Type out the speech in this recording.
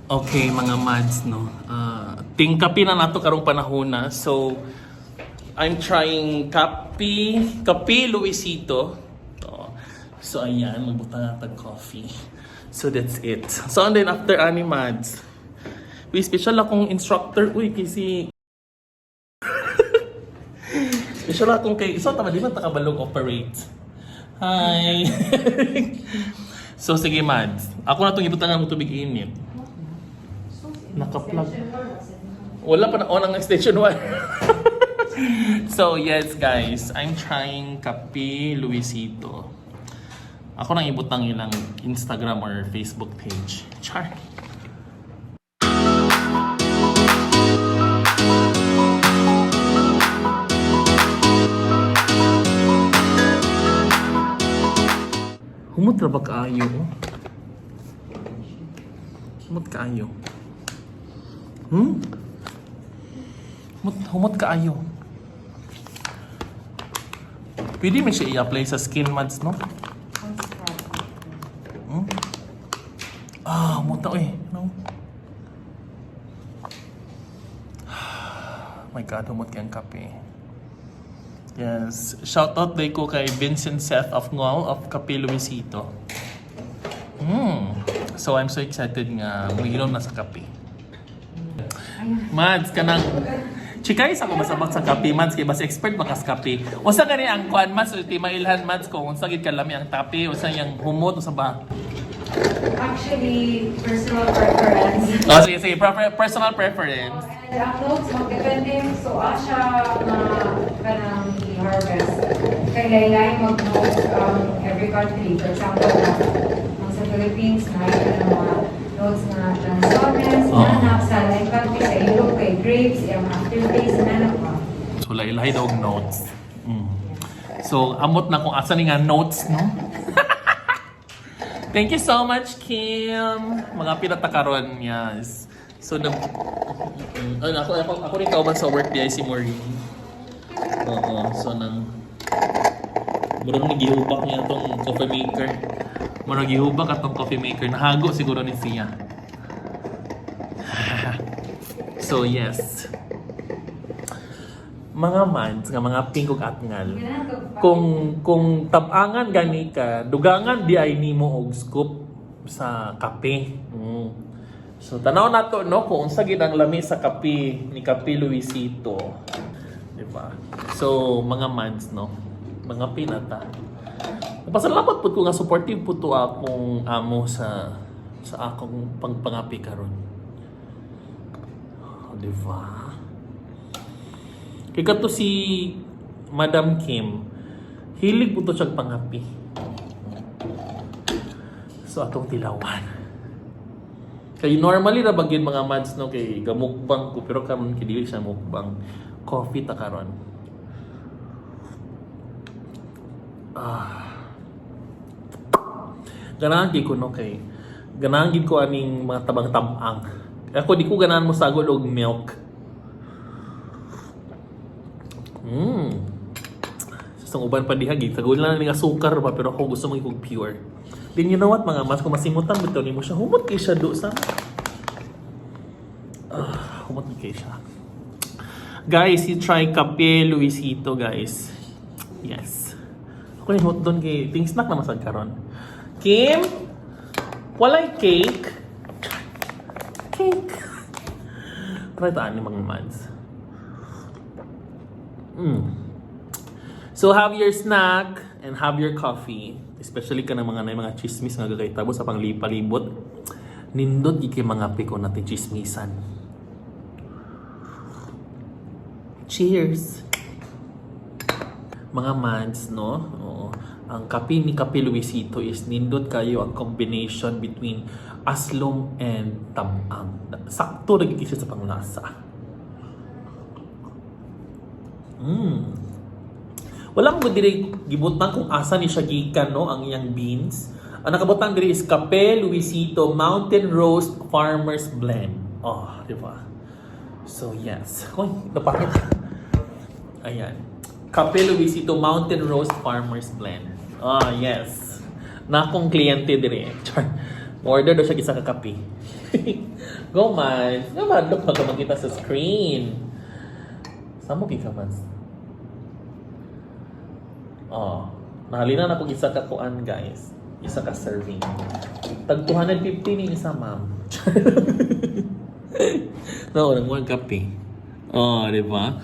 Okay, mga mads, no. Ting kape na nato karong panahon na. So, I'm trying kape Luisito. Oh. So, ayan, magbutang na tag coffee. So, that's it. So, and then after ani mads, we special akong instructor. Uy, kasi special akong kay, so tama, di ba takabalog operate? Hi! So, sige, Mads. Ako na itong ibutangan mo tubig init. Naka-plug. Wala pa na on ang extension wire. So, yes, guys. I'm trying Kape Luisito. Ako nang ibutang ilang Instagram or Facebook page. Char. Humot ra ba kaayo? Oh? Humot kaayo. Humot, humot kaayo. Pwede man siya i-apply sa skin, Mads, no? Ah, humot na eh. No? My God, humot kayang kape. Yes. Shout out day ko kay Vincent Seth of Ngol of Kape Luisito. So I'm so excited nga muinom na sa kape. Mads, kanang Chikay sa ko masabak sa kape, Mads, kay basta expert ba kas kape. Unsa gani ang kuan, Mads, ulti mailhan, Mads, kung unsa gid kalami ang kape, unsa yang humot, unsa ba? Actually, personal preference. Oh, sige, sige, personal preference. Oh, and ang notes, magdepende. So, asya nga kanang i-harvest. Kay laylay mag-notes every country. For example, na, ang sa Philippines, na ng mga notes na lansones, Oo. nanak, sa lain country, sa Europe, kay grapes, yung aftertaste, nanak ba? So lahi-lahi daw og notes. So amot na kung asa ni nga notes, no? Thank you so much, Kim. Mga pirata karon, yes. So nag ano, ako rin kauban sa work di ay si Maureen. Oo, so nang murag ni gihubak niya tong coffee maker. Murag gihubak atong coffee maker. Nahago siguro ni siya. So yes. Mga mans nga mga pink ug atngal. Ganahan ko pa. Kung tabangan gani ka, dugangan di ay nimo og scoop sa kape. So tanaw nato no kung unsa gid ang lami sa kape ni Kape Luisito. Di ba? So mga mans no, mga pinata. Pasalamat pud ko nga supportive pud to akong amo sa akong pangpangapi karon. Di ba? Kay kato si Madam Kim, hilig po to siyang pangapi. So atong tilawan. Kay normally ra bagin mga mads no kay gamukbang ko pero karon kay dili siya mukbang. Coffee ta karon. Ah. Ganahan gid ko no kay ganahan gid ko aning mga tabang-tabang. Ako di ko ganahan mo sagol og milk. Sa uban pa diha gid sagol na ning asukar ba pero ako gusto mo kog pure. Then you know what mga mas kung masimutan bitaw nimo siya humot kay siya do sa ah, humot kay siya. Guys, you try Kape Luisito, guys. Yes. Ako ni hot doon kay ting snack na masag karon. Kim, walay cake. Cake. Try taan ni mga mads. So have your snack and have your coffee. Especially ka ng mga na mga chismis nga gagaytabo sa panglipalibot. Nindot gid kay mga piko natin chismisan. Cheers! Mga mans, no? Oo. Ang kape ni Kape Luisito is nindot kayo ang combination between aslom and tamang. Sakto ra gid siya sa panglasa. Wala mo diri gibutang kung asa ni siya gikan no ang iyang beans. Ang nakabutang diri is Kape Luisito Mountain Roast Farmers Blend. Oh, di ba? So yes. Hoy, napakit. Ayan. Kape Luisito Mountain Roast Farmers Blend. Ah, yes. Na akong kliyente diri. Char. Order daw siya isa ka kape. Go, man. Nga madlok pag makita sa screen. Sa mo ka, man? Oh, nahalina na kog isa ka kuan, guys. Isa ka serving. Tag 250 ni isa, ma'am. No, nang kape. Oh, di ba?